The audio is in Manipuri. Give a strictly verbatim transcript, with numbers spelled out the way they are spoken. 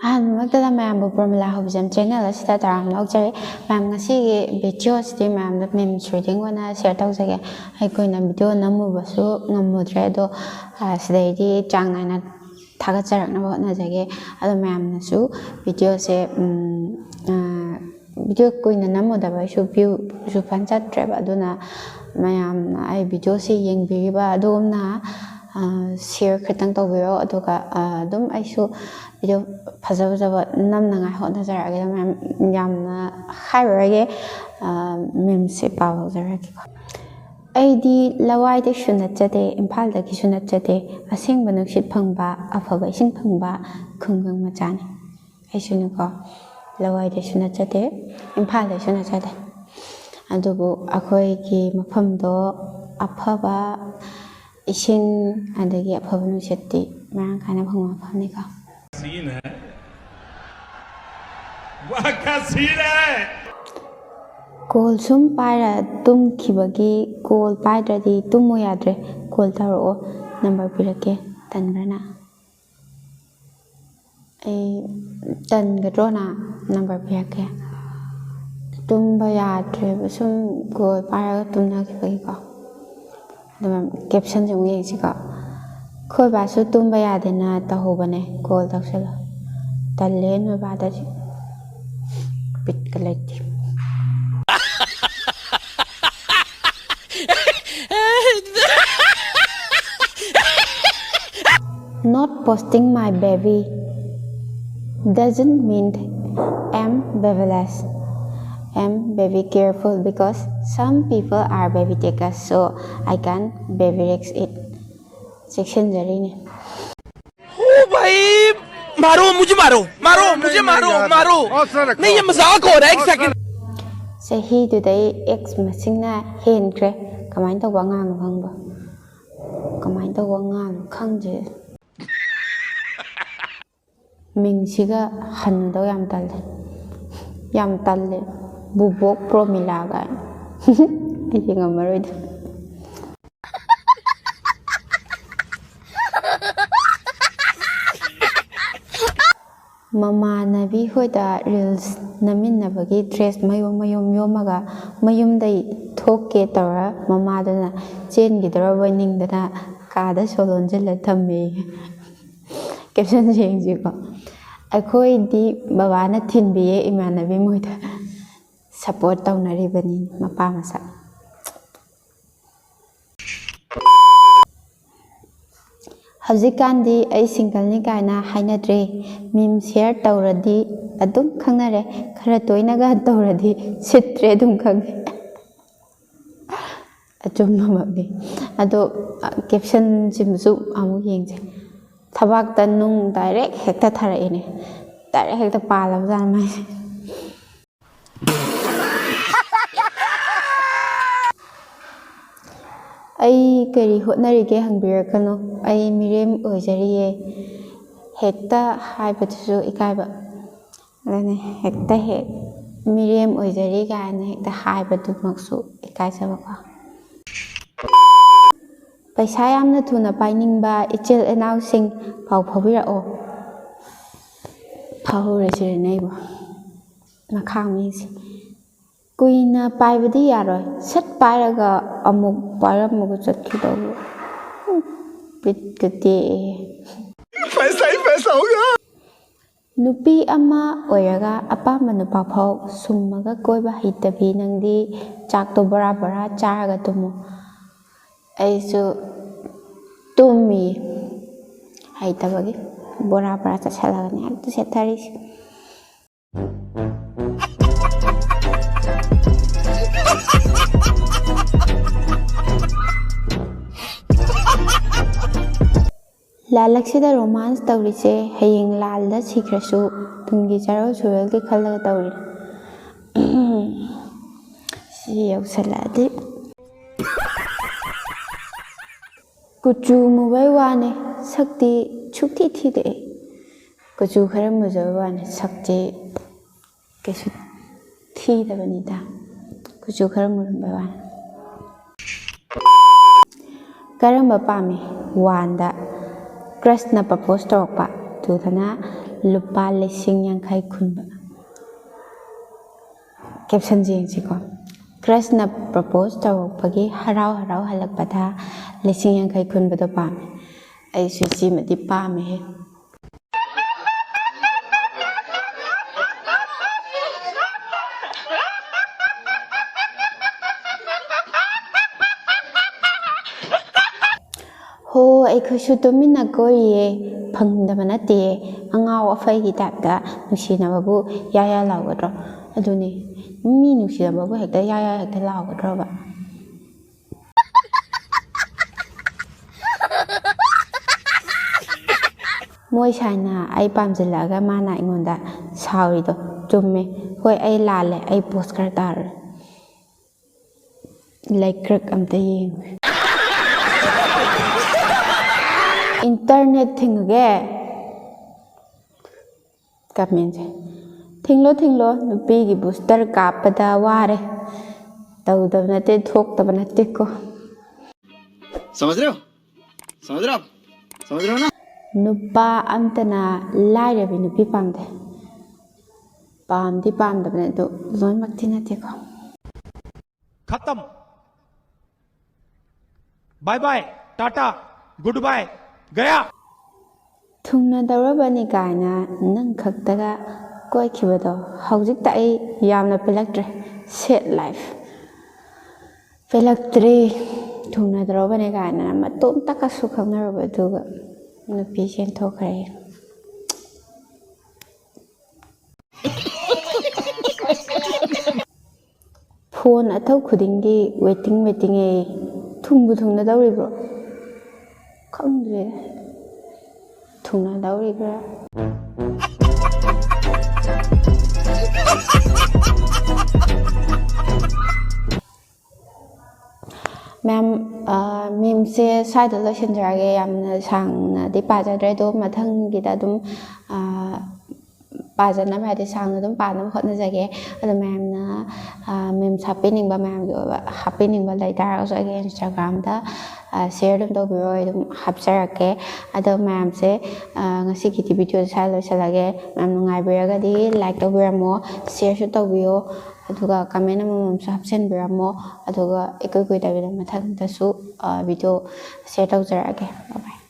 ꯑꯍꯥꯟꯕꯃꯛꯇꯗ ꯃꯌꯥꯝꯕꯨ ꯄ꯭ꯔꯃꯤꯂꯥ ꯍꯧꯕꯤꯖꯝ ꯆꯦꯅꯦꯜ ꯑꯁꯤꯗ ꯇꯔꯥꯝꯅ ꯑꯣꯛꯆꯔꯤ꯫ ꯃꯌꯥꯝ, ꯉꯁꯤꯒꯤ ꯚꯤꯗꯤꯑꯣꯁꯤꯗꯤ ꯃꯌꯥꯝꯗ memes reading ꯑꯣꯏꯅ share ꯇꯧꯖꯒꯦ꯫ ꯑꯩ ꯀꯨꯏꯅ ꯚꯤꯗꯤꯑꯣ ꯅꯝꯃꯨꯕꯁꯨ ꯉꯝꯃꯨꯗ꯭ꯔꯦ, ꯑꯗꯣ, ꯑ, ꯁꯤꯗꯩꯗꯤ ꯆꯥꯡ ꯅꯥꯏꯅ ꯊꯥꯒꯠꯆꯔꯛꯅꯕ ꯍꯣꯠꯅꯖꯒꯦ꯫ ꯑꯗꯣ ꯃꯌꯥꯝꯅꯁꯨ ꯚꯤꯗꯤꯑꯣꯁꯦ, ꯎꯝ, ꯑ, ꯚꯤꯗꯤꯑꯣ ꯀꯨꯏꯅ ꯅꯝꯃꯨꯗꯕ ꯑꯩꯁꯨ view ꯁꯨ ꯐꯖꯅ ꯆꯠꯇ꯭ꯔꯦꯕ, ꯑꯗꯨꯅ ꯃꯌꯥꯝꯅ ꯑꯩ ꯚꯤꯗꯤꯑꯣꯁꯦ ꯌꯦꯡꯕꯤꯔꯤꯕ ꯑꯗꯣꯝꯅ, ꯑ, share ꯈꯤꯇꯪ ꯇꯧꯕꯤꯔꯣ, ꯑꯗꯨꯒ, ꯑ, ꯑꯗꯨꯝ ꯑꯩꯁꯨ ꯚꯤꯗꯤꯑꯣ ꯐꯖ ꯐꯖꯕ ꯅꯝꯅꯉꯥꯏ ꯍꯣꯠꯅꯖꯔꯛꯑꯒꯦ꯫ ꯃꯌꯥꯝ ꯌꯥꯝꯅ ꯍꯥꯏꯔꯔꯣꯏꯒꯦ, ꯑ, memes ꯁꯦ ꯄꯥꯎ ꯂꯧꯖꯔꯛꯑꯒꯦꯀꯣ꯫ ꯑꯩꯗꯤ ꯂꯋꯥꯏꯗꯩꯁꯨ ꯅꯠꯆꯗꯦ, ꯏꯝꯐꯥꯜꯗꯒꯤꯁꯨ ꯅꯠꯆꯗꯦ, ꯑꯁꯦꯡꯕ ꯅꯨꯡꯁꯤꯠ ꯐꯪꯕ, ꯑꯐꯕ ꯏꯁꯤꯡ ꯐꯪꯕ ꯈꯨꯡꯒꯪ ꯃꯆꯥꯅꯤ꯫ ꯑꯩꯁꯨꯅꯤꯀꯣ, ꯂꯋꯥꯏꯗꯩꯁꯨ ꯅꯠꯆꯗꯦ, ꯏꯝꯐꯥꯜꯗꯩꯁꯨ ꯅꯠꯆꯗꯦ, ꯑꯗꯨꯕꯨ ꯑꯩꯈꯣꯏꯒꯤ ꯃꯐꯝꯗꯣ ꯑꯐꯕ ꯏꯁꯤꯡ ꯑꯗꯒꯤ ꯑꯐꯕ ꯅꯨꯡꯁꯤꯠꯇꯤ ꯃꯔꯥꯡ ꯀꯥꯏꯅ ꯐꯪꯕ ꯃꯐꯝꯅꯤꯀꯣ꯫ सीन है। वाह, क्या सीन है। ꯀꯣꯜ ꯁꯨꯝ ꯄꯥꯏꯔ ꯇꯨꯝꯈꯤꯕꯒꯤ, ꯀꯣꯜ ꯄꯥꯏꯗ꯭ꯔꯗꯤ ꯇꯨꯝꯃꯨ ꯌꯥꯗ꯭ꯔꯦ꯫ ꯀꯣꯜ ꯇꯧꯔꯛꯑꯣ, ꯅꯝꯕꯔ ꯄꯤꯔꯛꯀꯦ꯫ ꯇꯟꯕ꯭ꯔꯅ? ꯑꯩ ꯇꯟꯒꯗ꯭ꯔꯣꯅ? ꯅꯝꯕꯔ ꯄꯤꯔꯛꯀꯦ꯫ ꯇꯨꯝꯕ ꯌꯥꯗ꯭ꯔꯦꯕ, ꯁꯨꯝ ꯀꯣꯜ ꯄꯥꯏꯔꯒ ꯇꯨꯝꯅꯈꯤꯕꯒꯤꯀꯣ꯫ ꯑꯗꯨꯒ caption ꯁꯦ ꯑꯃꯨꯛ ꯌꯦꯡꯁꯤꯀꯣ꯫ "ꯑꯩꯈꯣꯏ ꯕꯥꯁꯨ ꯇꯨꯝꯕ ꯌꯥꯗꯦꯅ ꯇꯧꯍꯧꯕꯅꯦ, ꯀꯣꯜ ꯇꯧꯁꯜꯂꯣ"꯫ ꯇꯜꯂꯦ ꯅꯣꯏ ꯕꯥꯗꯗꯤ꯫ ꯕꯤꯠꯀ ꯂꯩꯇꯦ꯫ Not posting my baby doesn't mean I'm babyless. I'm baby careful because some people are baby takers, so I can baby risk it. ꯆꯦꯛꯁꯤꯟꯖꯔꯤꯅꯦ꯫ ओ भाई, मारो, मुझे मारो, मारो, नहीं, मुझे नहीं, मारो, यार। मारो। हौसला रखो, नहीं, ये हौसला। मजाक हो रहा है, एक हौसला। सेकंड। ꯆꯍꯤꯗꯨꯗꯩ ꯑꯦꯛꯁ ꯃꯁꯤꯡꯅ ꯍꯦꯟꯈ꯭ꯔꯦ꯫ ꯀꯃꯥꯏꯅ ꯇꯧꯕ ꯑꯉꯥꯡꯅꯣ ꯈꯪꯕ? ꯀꯃꯥꯏꯅ ꯇꯧꯕ ꯑꯉꯥꯡꯅꯣ ꯈꯪꯗꯦ꯫ ꯃꯤꯡꯁꯤꯒ ꯍꯟꯗꯧ ꯌꯥꯝ ꯇꯜꯂꯦ꯫ ꯌꯥꯝ ꯇꯜꯂꯦ꯫ ꯕꯨꯕꯣꯛ ꯄ꯭ꯔꯣꯃꯤꯂꯥ ꯀꯥꯏꯅ꯫ ꯑꯩꯗꯤ ꯉꯝꯃꯔꯣꯏꯗ꯫ ꯃꯃꯥꯟꯅꯕꯤ ꯍꯣꯏꯗ ꯔꯤꯜꯁ ꯅꯝꯃꯤꯟꯅꯕꯒꯤ ꯗ꯭ꯔꯦꯁ ꯃꯌꯣꯝ ꯃꯌꯣꯝ ꯌꯣꯝꯃꯒ ꯃꯌꯨꯝꯗꯩ ꯊꯣꯛꯀꯦ ꯇꯧꯔ ꯃꯃꯥꯗꯨꯅ ꯆꯦꯟꯈꯤꯗꯧꯔꯕꯣꯏ ꯅꯤꯡꯗꯅ ꯀꯥꯗ ꯁꯣ ꯂꯣꯟꯁꯤꯜꯂ ꯊꯝꯃꯦ꯫ ꯀꯦꯞꯁꯟꯁꯦ ꯌꯦꯡꯁꯤꯀꯣ꯫ "ꯑꯩꯈꯣꯏꯗꯤ ꯕꯕꯥꯅ ꯊꯤꯟꯕꯤꯌꯦ ꯏꯃꯥꯟꯅꯕꯤ ꯃꯣꯏꯗ"꯫ ꯁꯞꯄꯣꯔꯠ ꯇꯧꯅꯔꯤꯕꯅꯤ ꯃꯄꯥ ꯃꯁꯛ꯫ ꯍꯧꯖꯤꯛꯀꯥꯟꯗꯤ ꯑꯩ ꯁꯤꯡꯒꯜꯅꯤ ꯀꯥꯏꯅ ꯍꯥꯏꯅꯗ꯭ꯔꯦ꯫ ꯃꯤꯝ ꯁꯤꯌꯔ ꯇꯧꯔꯗꯤ ꯑꯗꯨꯝ ꯈꯪꯅꯔꯦ꯫ ꯈꯔ ꯇꯣꯏꯅꯒ ꯇꯧꯔꯗꯤ ꯁꯤꯠꯇ꯭ꯔꯦ ꯑꯗꯨꯝ ꯈꯪꯉꯦ꯫ ꯑꯆꯨꯝꯕꯃꯛꯅꯤ꯫ ꯑꯗꯣ, ꯑ, ꯀꯦꯞꯁꯟꯁꯤꯃꯁꯨ ꯑꯃꯨꯛ ꯌꯦꯡꯁꯦ꯫ "ꯊꯕꯥꯛꯇ ꯅꯨꯡ ꯗꯥꯏꯔꯦꯛ ꯍꯦꯛꯇ ꯊꯥꯔꯛꯑꯦꯅꯦ"꯫ ꯗꯥꯏꯔꯦꯛ ꯍꯦꯛꯇ ꯄꯥꯜꯂꯕꯖꯥꯠꯅꯤ ꯃꯥꯏꯁꯦ꯫ "ꯑꯩ ꯀꯔꯤ ꯍꯣꯠꯅꯔꯤꯒꯦ ꯍꯪꯕꯤꯔꯛꯀꯅꯨ꯫ ꯑꯩ ꯃꯤꯔꯦꯝ ꯑꯣꯏꯖꯔꯤꯌꯦ"꯫ ꯍꯦꯛꯇ ꯍꯥꯏꯕꯗꯨꯁꯨ ꯏꯀꯥꯏꯕ꯫ ꯑꯗꯨꯅꯦ, ꯍꯦꯛꯇ ꯍꯦꯛ "ꯃꯤꯔꯦꯝ ꯑꯣꯏꯖꯔꯤ" ꯀꯥꯏꯅ ꯍꯦꯛꯇ ꯍꯥꯏꯕꯗꯨꯃꯛꯁꯨ ꯏꯀꯥꯏꯖꯕꯀꯣ꯫ "ꯄꯩꯁꯥ ꯌꯥꯝꯅ ꯊꯨꯅ ꯄꯥꯏꯅꯤꯡꯕ ꯏꯆꯤꯜ ꯏꯅꯥꯎꯁꯤꯡ ꯄꯥꯎ ꯐꯥꯎꯕꯤꯔꯛꯑꯣ"꯫ ꯐꯥꯎꯍꯧꯔꯁꯤꯔꯅꯦ ꯑꯩꯕꯨ꯫ ꯃꯈꯥ ꯑꯃꯨꯛ ꯌꯦꯡꯁꯤ꯫ "ꯀꯨꯏꯅ ꯄꯥꯏꯕꯗꯤ ꯌꯥꯔꯣꯏ꯫ ꯁꯠ ꯄꯥꯏꯔꯒ ꯑꯃꯨꯛ ꯄꯥꯏꯔꯝꯃꯒ ꯆꯠꯈꯤꯗꯧꯕ꯫ ꯎꯝ, ꯕꯤꯠꯀ ꯇꯦꯛꯑꯦ"꯫ ꯄꯩꯁꯥ ꯍꯤ ꯄꯩꯁꯥ ꯍꯣꯒꯥ꯫ "ꯅꯨꯄꯤ ꯑꯃ ꯑꯣꯏꯔꯒ ꯑꯄꯥꯝꯕ ꯅꯨꯄꯥ ꯐꯥꯎ ꯁꯨꯝꯃꯒ ꯀꯣꯏꯕ ꯍꯩꯇꯕꯤ ꯅꯪꯗꯤ ꯆꯥꯛꯇꯣ ꯕꯣꯔꯥ ꯕꯣꯔꯥ ꯆꯥꯔꯒ ꯇꯨꯝꯃꯨ"꯫ ꯑꯩꯁꯨ ꯇꯨꯝꯃꯤ ꯍꯩꯇꯕꯒꯤ꯫ ꯕꯣꯔꯥ ꯕꯣꯔꯥ ꯆꯥꯁꯤꯜꯂꯒꯅꯦ ꯍꯦꯛꯇ ꯁꯦꯠꯊꯔꯤꯁꯦ꯫ ꯂꯥꯜꯂꯛꯁꯤꯗ ꯔꯣꯃꯥꯟꯁ ꯇꯧꯔꯤꯁꯦ, ꯍꯌꯦꯡ ꯂꯥꯜꯗ ꯁꯤꯈ꯭ꯔꯁꯨ ꯇꯨꯡꯒꯤ ꯆꯥꯔꯣꯜ ꯁꯨꯔꯣꯜꯒꯤ ꯈꯜꯂꯒ ꯇꯧꯔꯤꯔꯥ? ꯁꯤ ꯌꯧꯁꯜꯂꯛꯑꯗꯤ꯫ ꯀꯨꯆꯨ ꯃꯨꯕꯩ ꯋꯥꯅꯦ, ꯁꯛꯇꯤ ꯁꯨꯛꯊꯤ ꯊꯤꯗꯦ꯫ ꯀꯨꯆꯨ ꯈꯔ ꯃꯨꯖꯕꯩ ꯋꯥꯅꯦ, ꯁꯛꯇꯤ ꯀꯩꯁꯨ ꯊꯤꯗꯕꯅꯤꯗ꯫ ꯀꯨꯆꯨ ꯈꯔ ꯃꯨꯔꯝꯕꯩ ꯋꯥꯅꯦ꯫ ꯀꯔꯝꯕ ꯄꯥꯝꯃꯤ? ꯋꯥꯟꯗ꯫ ꯀ꯭ꯔꯁꯅ ꯄ꯭ꯔꯄꯣꯁ ꯇꯧꯔꯛꯄ꯫ ꯇꯨꯗꯅ ꯂꯨꯄꯥ ꯂꯤꯁꯤꯡ ꯌꯥꯡꯈꯩ ꯈꯨꯟꯕ꯫ ꯀꯦꯞꯁꯟꯁꯦ ꯌꯦꯡꯁꯤꯀꯣ꯫ ꯀ꯭ꯔꯁꯅ ꯄ꯭ꯔꯄꯣꯁ ꯇꯧꯔꯛꯄꯒꯤ ꯍꯔꯥꯎ ꯍꯔꯥꯎ ꯍꯜꯂꯛꯄꯗ ꯂꯤꯁꯤꯡ ꯌꯥꯡꯈꯩ ꯈꯨꯟꯕꯗꯣ ꯄꯥꯝꯃꯦ꯫ ꯑꯩꯁꯨ ꯏꯆꯦꯃꯗꯤ ꯄꯥꯝꯃꯦꯍꯦ꯫ ꯍꯣ, ꯑꯩꯈꯣꯏꯁꯨ ꯇꯨꯃꯤꯟꯅ ꯀꯣꯏꯔꯤꯌꯦ꯫ ꯐꯪꯗꯕ ꯅꯠꯇꯦ꯫ ꯑꯉꯥꯎ ꯑꯐꯩꯒꯤ ꯇꯥꯏꯞꯇ ꯅꯨꯡꯁꯤꯅꯕꯕꯨ ꯌꯥ ꯌꯥ ꯂꯥꯎꯒꯗ꯭ꯔꯣ? ꯑꯗꯨꯅꯤ, ꯃꯤ ꯅꯨꯡꯁꯤꯅꯕꯕꯨ ꯍꯦꯛꯇ ꯌꯥ ꯌꯥ ꯍꯦꯛꯇ ꯂꯥꯎꯒꯗ꯭ꯔꯣꯕ? ꯃꯣꯏ ꯁꯥꯏꯅ ꯑꯩ ꯄꯥꯝꯁꯤꯜꯂꯛꯑꯒ ꯃꯥꯅ ꯑꯩꯉꯣꯟꯗ ꯁꯥꯎꯔꯤꯗꯣ ꯆꯨꯝꯃꯦ꯫ ꯍꯣꯏ, ꯑꯩ ꯂꯥꯜꯂꯦ, ꯑꯩ ꯄꯣꯁ ꯈꯔ ꯇꯥꯔꯨꯔꯦ꯫ ꯂꯩꯀ꯭ꯔꯛ ꯑꯝꯇ ꯌꯦꯡꯉꯨ꯫ ꯏꯟꯇꯔꯅꯦꯠ ꯊꯤꯡꯉꯒꯦ꯫ ꯀꯃꯦꯟꯁꯦ꯫ ꯊꯤꯡꯂꯣ, ꯊꯤꯡꯂꯣ, ꯅꯨꯄꯤꯒꯤ ꯕꯨꯁꯇꯔ ꯀꯥꯞꯄꯗ ꯋꯥꯔꯦ꯫ ꯇꯧꯗꯕ ꯅꯠꯇꯦ, ꯊꯣꯛꯇꯕ ꯅꯠꯇꯦꯀꯣ꯫ समझ रहे हो? समझ रहे हो आप? समझ रहे हो ना? ꯅꯨꯄꯥ ꯑꯝꯇꯅ ꯂꯥꯏꯔꯕꯤ ꯅꯨꯄꯤ ꯄꯥꯝꯗꯦ꯫ ꯄꯥꯝꯗꯤ ꯄꯥꯝꯗꯕꯅꯦ, ꯑꯗꯨ ꯂꯣꯏꯅꯃꯛꯇꯤ ꯅꯠꯇꯦꯀꯣ꯫ खत्म। Bye bye, tata, good bye, गया। ꯊꯨꯡꯅꯗꯧꯔꯕꯅꯤ ꯀꯥꯏꯅ ꯅꯪ ꯈꯛꯇꯒ ꯀꯣꯏꯈꯤꯕꯗꯣ ꯍꯧꯖꯤꯛꯇ ꯑꯩ ꯌꯥꯝꯅ ꯄꯦꯜꯂꯛꯇ꯭ꯔꯦ꯫ Sad life꯫ ꯄꯦꯜꯂꯛꯇ꯭ꯔꯦ꯫ ꯊꯨꯡꯅꯗꯧꯔꯕꯅꯤ ꯀꯥꯏꯅ ꯃꯇꯣꯝꯇꯀꯁꯨ ꯈꯪꯅꯔꯨꯕ ꯑꯗꯨꯒ ꯅꯨꯄꯤ ꯆꯦꯟꯊꯣꯛꯈ꯭ꯔꯦ꯫ ꯐꯣꯟ ꯑꯊꯧ ꯈꯨꯗꯤꯡꯒꯤ waiting, waiting ꯑꯦ꯫ ꯊꯨꯡꯕꯨ ꯊꯨꯡꯅꯗꯧꯔꯤꯕ꯭ꯔꯣ? ꯈꯪꯗ꯭ꯔꯦ꯫ ꯊꯨꯡꯅꯗꯧꯔꯤꯕ꯭ꯔꯥ? ꯃꯦꯝ, ꯑ, ꯃꯦꯝꯁꯦ ꯁ꯭ꯋꯥꯏꯗ ꯂꯣꯏꯁꯤꯟꯖꯔꯒꯦ꯫ ꯌꯥꯝꯅ ꯁꯥꯡꯅꯗꯤ ꯄꯥꯖꯗ꯭ꯔꯦ, ꯑꯗꯣ ꯃꯊꯪꯒꯤꯗ ꯑꯗꯨꯝ, ꯑ, ꯄꯥꯖꯅꯕ, ꯍꯥꯏꯗꯤ ꯁꯥꯡꯅ ꯑꯗꯨꯝ ꯄꯥꯅꯕ ꯍꯣꯠꯅꯖꯒꯦ꯫ ꯑꯗꯣ ꯃꯌꯥꯝꯅ, ꯑ, ꯃꯦꯝꯁ ꯍꯥꯞꯄꯤꯅꯤꯡꯕ, ꯃꯌꯥꯝꯒꯤ ꯑꯣꯏꯕ ꯍꯥꯞꯄꯤꯅꯤꯡꯕ ꯂꯩ ꯇꯥꯔꯒꯁꯨ ꯑꯩꯒꯤ Instagram-ꯗ ꯁꯤꯌꯔ ꯑꯗꯨꯝ ꯇꯧꯕꯤꯔꯣ, ꯑꯩ ꯑꯗꯨꯝ ꯍꯥꯞꯆꯔꯛꯀꯦ꯫ ꯑꯗꯣ ꯃꯌꯥꯝꯁꯦ, ꯉꯁꯤꯒꯤꯗꯤ ꯚꯤꯗꯤꯑꯣꯁꯦ ꯁ꯭ꯋꯥꯏꯗ ꯂꯣꯏꯁꯤꯜꯂꯒꯦ꯫ ꯃꯌꯥꯝ ꯅꯨꯡꯉꯥꯏꯕꯤꯔꯒꯗꯤ ꯂꯥꯏꯛ ꯇꯧꯕꯤꯔꯝꯃꯣ, ꯁꯤꯌꯔꯁꯨ ꯇꯧꯕꯤꯌꯣ꯫ ꯑꯗꯨꯒ ꯀꯃꯦꯟ ꯑꯃꯃꯝꯁꯨ ꯍꯥꯞꯆꯤꯟꯕꯤꯔꯝꯃꯣ꯫ ꯑꯗꯨꯒ ꯏꯀꯨꯏ ꯀꯨꯏꯗꯕꯤꯗ ꯃꯊꯪꯗꯁꯨ ꯚꯤꯗꯤꯑꯣ ꯁꯤꯌꯔ ꯇꯧꯖꯔꯛꯑꯒꯦ꯫ Bye bye꯫